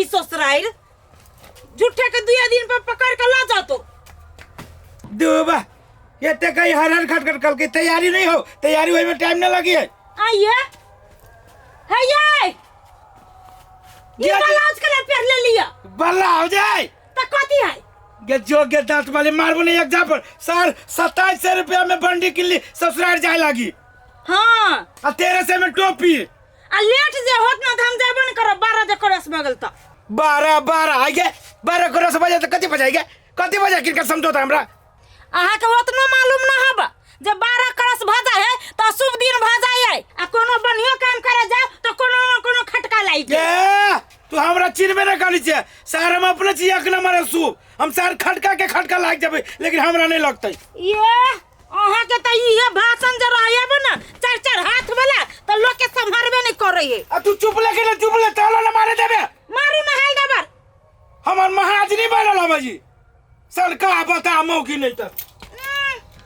छी ससुराइर झूठे के दुए दिन पर पकड़ के ला जातो। दुबा एते कहीं हर हर खटखट कल के तैयारी नहीं हो, तैयारी होए में टाइम ना लगी है। आइए हे ये ये ब्लाउज के पहन ले लिया। बल्ला हो जाए त कथी है गे जो गे दांत वाले मारबो नहीं एक झापड़। सर 2700 रुपया में बंडी किल्ली ससुराल जाए लागी। हाँ। आ 1300 में टोपी। आ लेट जे होत ना त हम जाबो न करब, 12 जे क्रॉस भऽ गेल त। 12 12 आ गे 12 क्रॉस बजे त कथी बजाई गे, कथी बजाई किनका समझौता हमरा? अहाँ के ओतनो मालूम न हब जे 12 क्रॉस भऽ जाय है त शुभ दिन भऽ जाय है, आ कोनो बढ़ियो काम करे जाओ त कोनो न कोनो खटका लागि गेल। ए, तू हमरा चिन्हबे न करै छै सर, हम अपने छी एक नंबर शुभ, हम सर खटका के खटका लागि जेबै लेकिन हमरा नहीं लगतै। ये अहाँ के त इहे भाषण जे रहैब न चार चार हाथ वाला त लोक के सम्हारबे नहीं करै है। आ तू चुप ले के न चुप ले, ताला न मारे देबे। मारू न हाल देबर। हमर महाजनी बनल हम जी सनका बता मौकी नहीं त।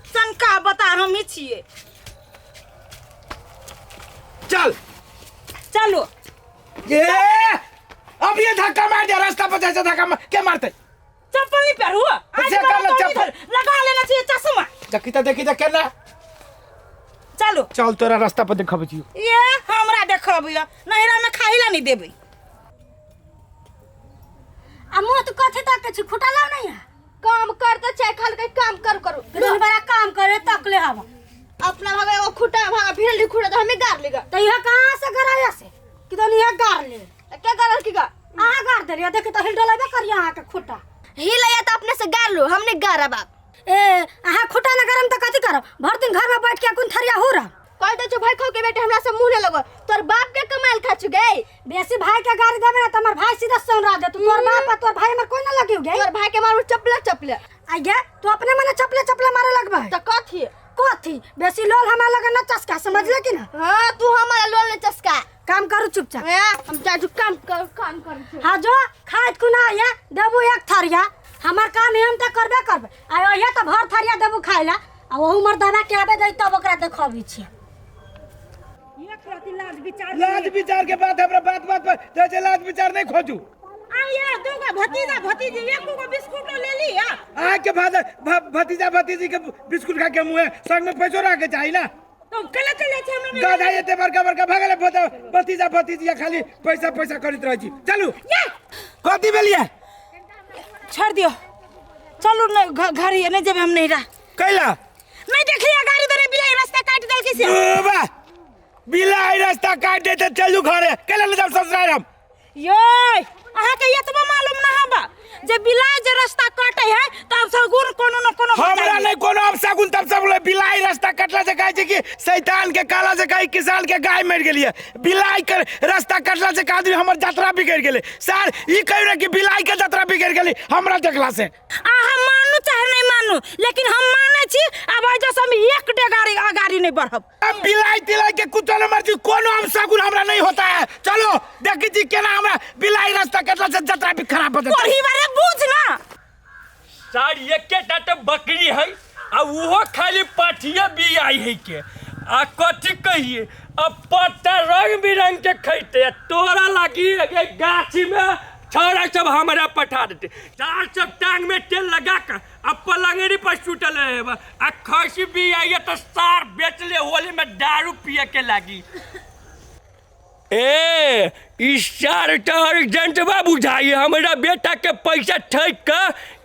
सनका बता हम ही छिए। चल चलो। ये अब ये धक्का मार दिया रास्ता पर जैसे धक्का मार के मारते। चप्पल नहीं पहनू। आज से कल कर ले तो चप्पल। इधर लगा लेना चाहिए चश्मा। देखी तो देखी तो केना। चलो। चल तोरा रास्ता पर देखब छी। ये हमरा देखब या नहिरा में खाही ला नहीं देबै। आ मुंह तो कथी तक के छी खुटा लाव नहीं है। काम कर तो चाय खाल के काम कर करू। दिन बड़ा काम करे तकले हवा। अपना भागे एगो खुटा भागा भिड़ल खुटा तो हमें गार लेगा। तो यह कहां से गराया से कि तो यह गार ले। तो क्या गारल की गा? अहाँ गार देलियै, देखी तो हिल डोलेबे करियै अहाँ के खुटा। हिलैया तो अपने से गार लो, हमने गारा बाप। ए अहाँ खुटा न गरम तो कथी करब, भर दिन घर में बैठ के कोन थरिया हो रहा। कह दे छो भाई खो के बेटे हमरा से मुंह न लगो, तोर बाप के कमाल खा छु गई। बेसी भाई के गाड़ी देबे ना त हमर भाई सीधा सौरा दे, तू तोर बाप आ तोर भाई हमर कोई न लगियो गे। तोर भाई के मारू चपला चपला। आ गे तू अपने मने चपले चपले मारे लगबे। त कथी? कथी बेसी लोल हमरा लगे न चस्का, समझले कि ना? हां तू हमारा लोल न चस्का। काम करू चुपचाप। ए, हम जा जो काम कर, काम कर छु। हां जो खाइत कुना ये देबू एक थरिया, हमर काम है हम त करबे करबे। आ ये त भर थरिया देबू खाइला, आ ओहू मर्दाना के आबे दई तब ओकरा देखबी छी। लाज विचार के बात हमरा बात बात पर जैसे लाज विचार नहीं खोजू। आ ये दूगो भतीजा भतीजी एक गो बिस्कुट ले लिया। आ के भतीजा भतीजी के बिस्कुट खा के मुंह संग में पैसो रख के चाही ना। तो कला चले छै हमरा गधा एते बड़का बड़का भगले भतीजा भतीजी खाली पैसा पैसा करैत रहै छी। चलू ये कथी भेलिए? छोड़ दियो, चलू न घर ही नहीं जेबे हम नहीं रहा। कैला नहीं देखलिए गाड़ी दरे बिलाई रास्ता काट देलकै से। बा बिलाई रास्ता काट दे त चलू घरे, कैला ले जाब ससुराल हम। ये अहाँ के एतबो मालूम न हबा जे बिलाई जे रास्ता काटे है तब सगुन कोनो न कोनो हमरा नहीं कोनो अब सगुन तब सब बोले बिलाई रास्ता कटला से कहै छै कि शैतान के काला से कहे किसान के गाय मर गेलिए, बिलाई के रास्ता कटला से आदमी हमर यात्रा बिगड़ गेलै। सर ई कहियो ना कि बिलाई के यात्रा बिगड़ गेलै हमरा देखला से। अहाँ मानू चाहे नहीं मानू लेकिन हम मानै छी, अब एहि से हम एक डेग अगाड़ी नहीं बढ़ब। अब बिलाई तिलाई के कुत्ता न मरजी कोनो हम सगुन हमरा नहीं होता है। चलो देखी छी केना हमरा बिलाई रास्ता कटला से यात्रा भी खराब हो जाता। तोरी बारे बुझ ना। सर एकेटा तो बकरी है आ उहो खाली पाठिया बियाई है के आ कथी कहिए अब पत्ता रंग बिरंग के खैते तोरा लागी ए गाछी में छौड़ा सब हमरा पठा देते। चार सब टांग में तेल लगा के आ पलंगड़ी पर सुतल रहे आ खसी बियाई तो सार बेचले होली में दारू पिए के लागी। ए ई सार तो अर्जेंटवा बुझाई हमरा बेटा के पैसा ठक के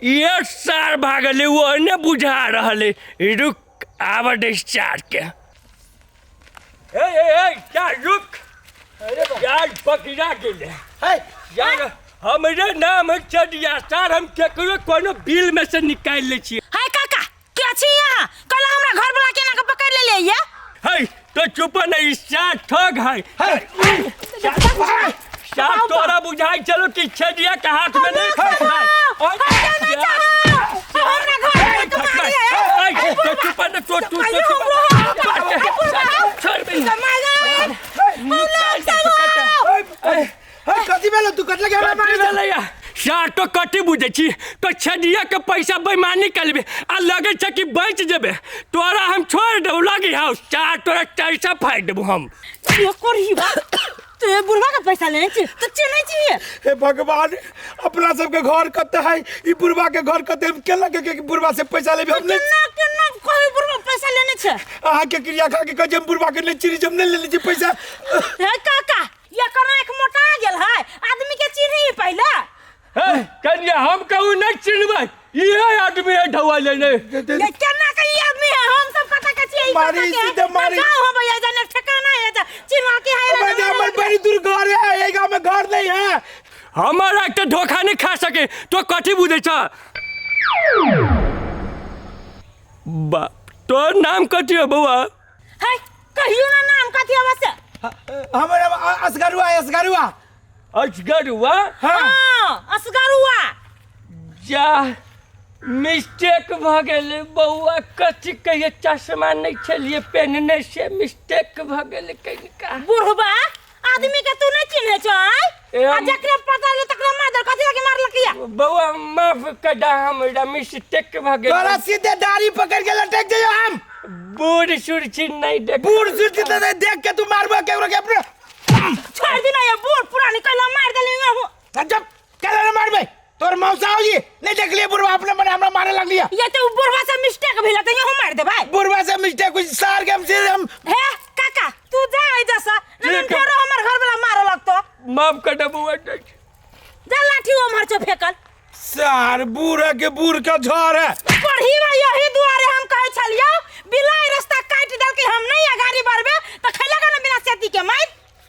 ये सार भागले वो ने बुझा रहले। रुक आब दे सार के। ए ए ए क्या रुक यार पकड़ा गेले। हे यार हमरे नाम है चडिया सार, हम केकरो कोनो बिल में से निकाल ले छियै। हे काका के छी यहाँ कल हमरा घर वाला केना के पकड़ ले ले ये। हे तो चुप नहीं सार ठग है। सार तोरा बुझाई चलो कि छेदिया के हाथ में नहीं फंसाए। हमरा घर वाला के मारी है। तो चुप न तो तू चुप छोड़ बे। हे कथी भेलो तू कटला के हमरा मारी भेलैया सार तो कथी बुझै छी तो छेदिया के पैसा बेईमानी करबे आ लगै छै कि बचि जेबे तोरा हम छोड़ देबौ लगी हौ सार तोरा टैसा फाड़ि देबौ हम। ये करही बा। तू ये बुढ़वा के पैसा लेने छी तो चिन्है छी हे भगवान, अपना सबके घर कते है, ई बुढ़वा के घर कते, हम केना के बुढ़वा से पैसा लेबे? हम नहीं। केना केना कोई बुढ़वा पैसा लेने छे? अहाँ के क्रिया खा के कहै छी हम बुढ़वा के नहीं चिन्है छी, हम नहीं लेने छी पैसा। हे काका, ये कोना एक मोटा गेल है आदमी के चिन्ही पहले। हे कन्या, हम कहू नहीं चिन्हबै, इहे आदमी है ढौआ लेने। ये केना के ई आदमी है, हम सब कता के छियै, ई मारी, कता के है? सीधे मारी। जाओ हम भैया जाने ठिकाना है जा चिन्हा के है। अबे, हमर बड़ी दूर घर है, एहि गाँव में घर नहीं है। हमारा एक धोखा नहीं खा सके तो कथी बुझै छ? बाप, तोर नाम कथी हो बौआ? है कहियो ना नाम कथी हवे से। हमर असगरुआ, असगरुआ। असगरुआ? हाँ। हाँ, असगरुआ। जा, मिस्टेक भऽ गेलै बौआ, कथी कहिए, चश्मा नहीं छलिए पहनने से मिस्टेक भऽ गेलै कनिका। बुढ़बा आदमी के तू नहीं चिन्हे छो आय? ए, आ हम- जकरे पता ले तकरा मार दे, कथी लगे मारलक या? बौआ माफ कर दा, हमरा मिस्टेक भऽ गेलै। तोरा सीधे दाढ़ी पकड़ के लटक जइयो हम। बूढ़ सूढ़ छी नहीं देख। बूढ़ सूढ़ छी तऽ देख के तू मारबो केकरो के अपने। छोड़ दिना ये बूढ़ पुरानी कैला मार देली हूं। जब कैला ने मारबे? तोर मौसा हो जी नहीं देख लिए बुढ़वा अपने मने हमरा मारे लगलिया। ये तो बुढ़वा से मिस्टेक भेल त यहूं मार देबै। बुढ़वा से मिस्टेक कुछ सार के हम सीधे हम। हे काका, तू जा एजा से, नहीं ठीक है। फेरो हमर घर वाला मारे लगतो। माफ कर दे बौआ। जा लाठी उम्हर छो फेकल। सार बूढ़ा के बूढ़ का झड़ है। पढ़ी बा यही दुआरे हम कहै छलियो बिलाई रास्ता काटि देलकै, हम नहीं अगाड़ी बढ़बे त खैलक ना बिना सेती के मार।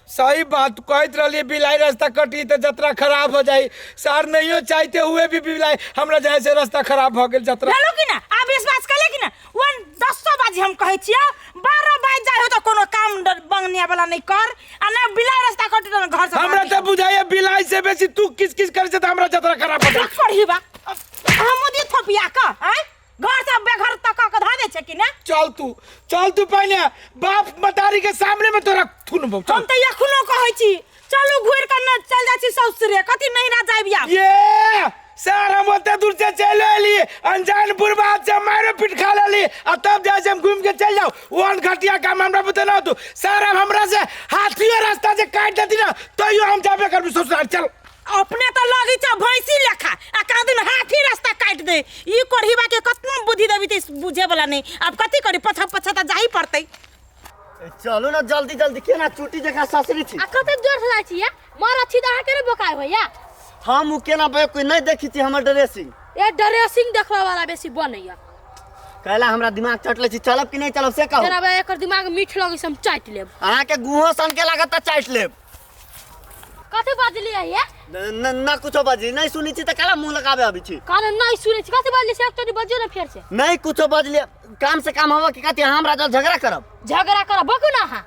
सही बात कहत रहलिए, बिलाई रास्ता कटी तो जतरा खराब हो जाई। सार नहीं चाहते हुए भी बिलाई हमरा जाए से रास्ता खराब हो गेल जतरा। भेलो कि ना? आब विश्वास कले कि ना? वन दसो बाजी हम कहै छियो, 12 बाजि जाइ हो त कोनो काम बंगनिया वाला नहीं कर, आ ना बिलाई रास्ता कटी त घर से हमरा बाहर तो बुझाइए बिलाई से बेसी तू किस किस करे से त हमरा जतरा खराब हो जाई। पढ़ी बा हम दी थोपिया क आय घर से बेघर तक क धऽ दै छै कि ना? चल तू, चल तू पहले बाप मतारी के सामने में तोरा थुन बौ, चल। हम त एखनो कहै छी चलू घुरि क न चल जाइ छी ससुरे, कथी नहिरा जाइब आब? ये सर हम ओते दूर से चल एली, अनजान बुढ़बा से मारो पीट खा लेली, आ तब जाय से हम घूम के चल जाओ। ओहन घटिया काम हमरा बुते ना होतु। सर अब हमरा से हाथियो रास्ता से काट देती ना तैयो हम जाबे करबी ससुराल। चल। अपने तो लगी छ भैंसी लेखा आ का दिन हाथी रास्ता काट दे, ई कोढ़ीबा के कतनो बुद्धि देबी त बुझे वाला नहीं। अब कथी करी, पछा पछा त जाही पड़तै। चलू ना जल्दी जल्दी, केना चुटी जकाँ ससरी छी। आ कते जोर से जाइ छी या मर छी त अहाँ के ने बोकाय होइया? हम उ केना बे कोई नहीं देखी छी हमर ड्रेसिंग। ए ड्रेसिंग देखबा वाला बेसी बनैया। कहला हमरा दिमाग चटले छी, चलब कि नहीं चलब से कहू। जेना बे एकर दिमाग मीठ लगै से हम चाटि लेब। अहाँ के गुहो सन के लागत त चाटि लेब। कथी बजलियै ये? न कुछो बजली, नहीं सुनी छी त काला मुंह लगाबे आबी छी। कान नहीं सुनै छी, कथी बजली से एकटा बजियो ना फेर से। नहीं कुछो बजली, काम से काम हवा के कथी हमरा जल झगड़ा करब। झगड़ा करब बकू ना अहाँ।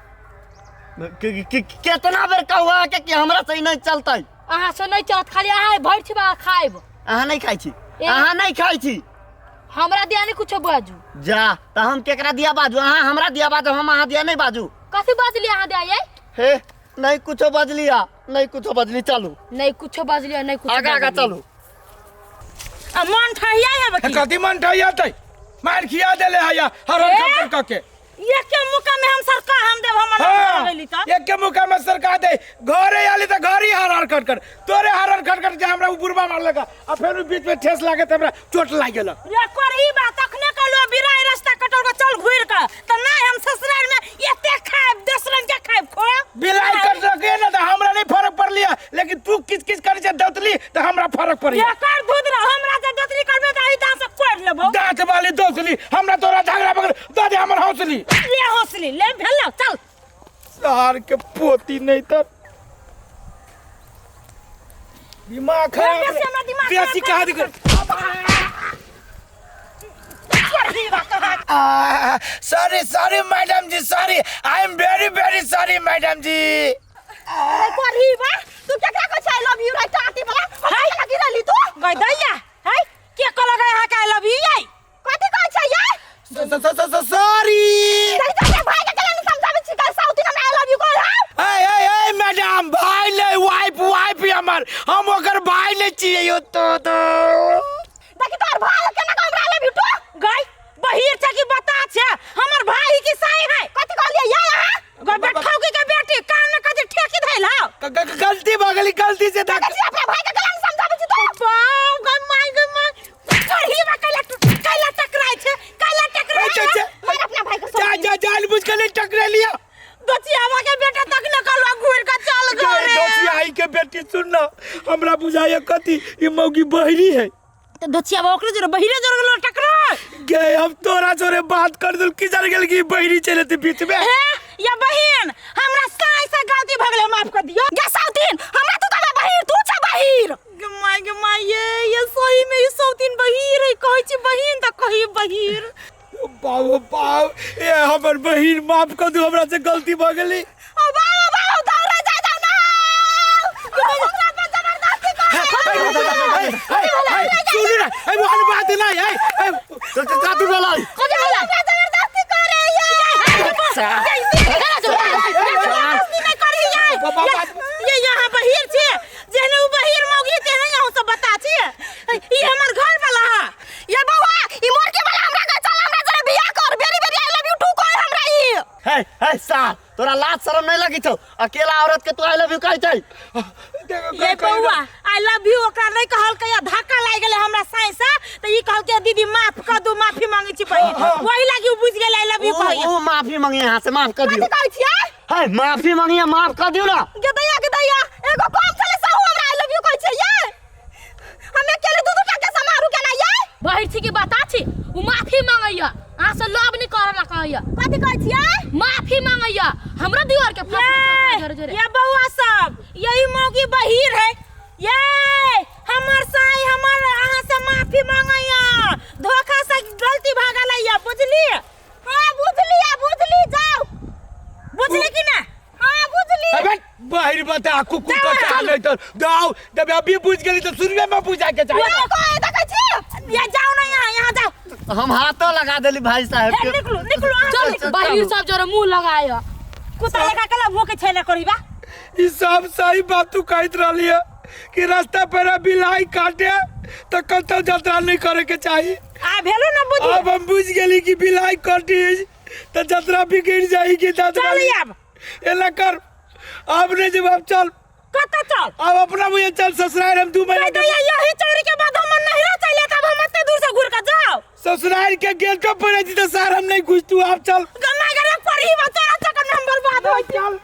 केतना बेर कहू अहाँ के कि हमरा से नहीं चलतै? अहाँ से नहीं चलत, खाली अहाँ भरि छिबा खाइब। अहाँ नहीं खाइ छी, ए। अहाँ नहीं खाइ छी। हमरा दिया नहीं कुछो बाजू। जा त हम केकरा दिया बाजू? अहाँ हमरा दिया बाजू, हम अहाँ दिया नहीं बाजू। कथी बजली अहाँ दिया ये? हे नहीं कुछो बजलिया, नहीं कुछो बजली, चलू। नहीं कुछो बजलिया, नहीं कुछो आगा आगा बजली। चलू। आ मन ठहिया है बकी। कथी मन ठहिया तै? मार खिया देले है या हर हर ए? खबर क के। ये के मुका में हम सरका हम देब हमर हाँ, नाम लगैली त। एक के मुका में सरका दे, घरे आली त घरी हर हर खट खट, तोरे हर हर खट खट के हमरा उ बुढ़बा मारलक, आ फेर उ बीच में ठेस लागे त हमरा चोट लाग गेल। रे कर ई बात अखने कहलो बिराई रास्ता कटल के चल घुर के, त नहीं हम ससुराल में एते खाइब 10 रंग के खाइब खो। बिलाई कटलक ना त हमरा नहीं फर्क पड़लिया, लेकिन तू किच किच करे छै दौतली त हमरा फर्क पड़िया। ये कर दूध रह हमरा जे दौतली करबे त ई दांत से कोड़ लेबो। दांत वाली दौतली हमरा तोरा झगड़ा पकड़ दे दे हमर हौसली। ले हौसली ले भेलो चल। सार के पोती नहीं त दिमाग खराब। बेसी हमरा दिमाग बेसी खराब कहा दिख। Sorry sorry madam ji, sorry, I am very very sorry madam ji. करही बा तू केकरा कहै छै I love you रे टाटी वाला? हम केना गिरली तू? गई दैया है के कहलक अहाँ के I love you यै? कथी कहै छै यै? सॉरी। चल चल भाई के केना समझाबै छी काल साउथी हमरा I love you कहल हौ? ए ए ए मैडम, भाई ले वाइफ, वाइफ हमर, हम ओकर भाई ले छियै यो तो तो। देखी तोर भाई केना कहल हमरा I love you to? गई बहिर छै कि बता छै हमर भाई की साई है? कथी कहलियै यै अहाँ? गई बैठाउ की के बेटी कान में कथी ठेकी धैल हौ? जा जा मार अपना भाई के जा जा जान बुझ के नहीं टकरे लिया। दोचियावा के बेटा तक न कहलवा घूर के चल गए। दोचियाई के बेटी सुन ना, हमरा बुझाइए कथी ई मौगी बहरी है। तो दोचियावा ओकरे जोरे बहिरे जोरे गेलो टकरा गे हम तोरा जोरे बात कर दल की जान गेल कि बहरी चले थे बीच में। हे या बहिन हमरा साई से गलती भ गेलै, माफ कर दियो। गे सौतीन हमरा तू कहला बहिर, तू छ बहिर। गे my गे my, ये सही में ई सौतीन बहिर है, कहै छी बहिन त कही बहिर। बाबू बाप ए हमर बहिन माफ कर दू, हमरा से गलती भ गेली। ओ बाबू बाबू दौड़े जा जाओ ना, हमरा पर जबरदस्ती कर। सुनू ना, ए वो बात नहीं है। चल चल काटू भेलै? कथि भेलै? जबरदस्ती करे ये। जबरदस्ती नहीं करी ये। ये यहाँ बहिर छे, जेहने उ बहिर मौगी तेहने यहाँ सब बता छे। ई हमर घर वाला है। ये बौआ ई मोर के वाला हमरा के चल हमरा जरे बियाह कर, very very I love you too कह हमरा ई। हे हे सार तोरा लाज शरम नहीं लगी छौ? अकेला औरत के तू I love you कहै छै? ये बौआ I love you ओकरा नहीं कहलकै, आ धक्का लागि गेलै हमरा साई से, त ई कहलकै दीदी माफ कर दू, माफी मांगै छी बहिन, वही लागि उ बुझि गेलै I love you कहै। ओ माफी मांगी यहाँ से, माफ कर दियो। कथि कहै छियै? हे माफी मांगी, माफ कर दियो ना। गे दैया गे दैया एगो कम छलै सहु हमरा I love you कहै छै ये। हम अकेले दू दू टा के समारू केना ये? बहिर छी की बता छी, उ माफी मांगैया, अहाँ से लव नहीं करे ला कहैया। कथि कहै छियै? माफी मांगैया हमरा दियोर के फांसी ये जोरे जोरे। ये बौआ सब यही मौगी बहिर है, ये हमर साई हमर अहाँ से माफी मांगैया, धोखा से गलती भागलैया, बुझली? हां बुझली बुझली, जाओ। बुझली कि ना? हां बुझली। अबे बहिर बता कुकुर का चाल नहीं तो जाओ, जब अभी बुझ गेली तो शुरुए में बुझा के चाही। ये कहे देखै छी? ये जाओ ना यहाँ यहाँ जाओ। हम हाथों लगा देली भाई साहब हे के। निकलू निकलू अहाँ चल सब। बहिर सब जोरे मुंह लगाय। कुत्ता लेखा कला भूखे छेले करीबा। ई सब सही बात तू कहत रहली है कि रास्ता पर बिलाई काटे तो कतौ यात्रा नहीं करे के चाही। आ भेलो ना बुझी? अब हम बुझ गेली कि बिलाई कटी तो यात्रा बिगड़ जाई कि यात्रा। चल आब एला कर अब नहीं जवाब, चल कतौ चल। अब अपना मुझे चल ससुराल, हम 2 महीना के यही चोरी के बाद हम नहिरा चले, तब हम एते दूर से घूर के जाओ। ससुराल के गेट पर पड़े तो सर हम नहीं घुस, तू आप चल। गन्ना गरे पड़ी बा तोरा चक्कर में हम बर्बाद हो। चल।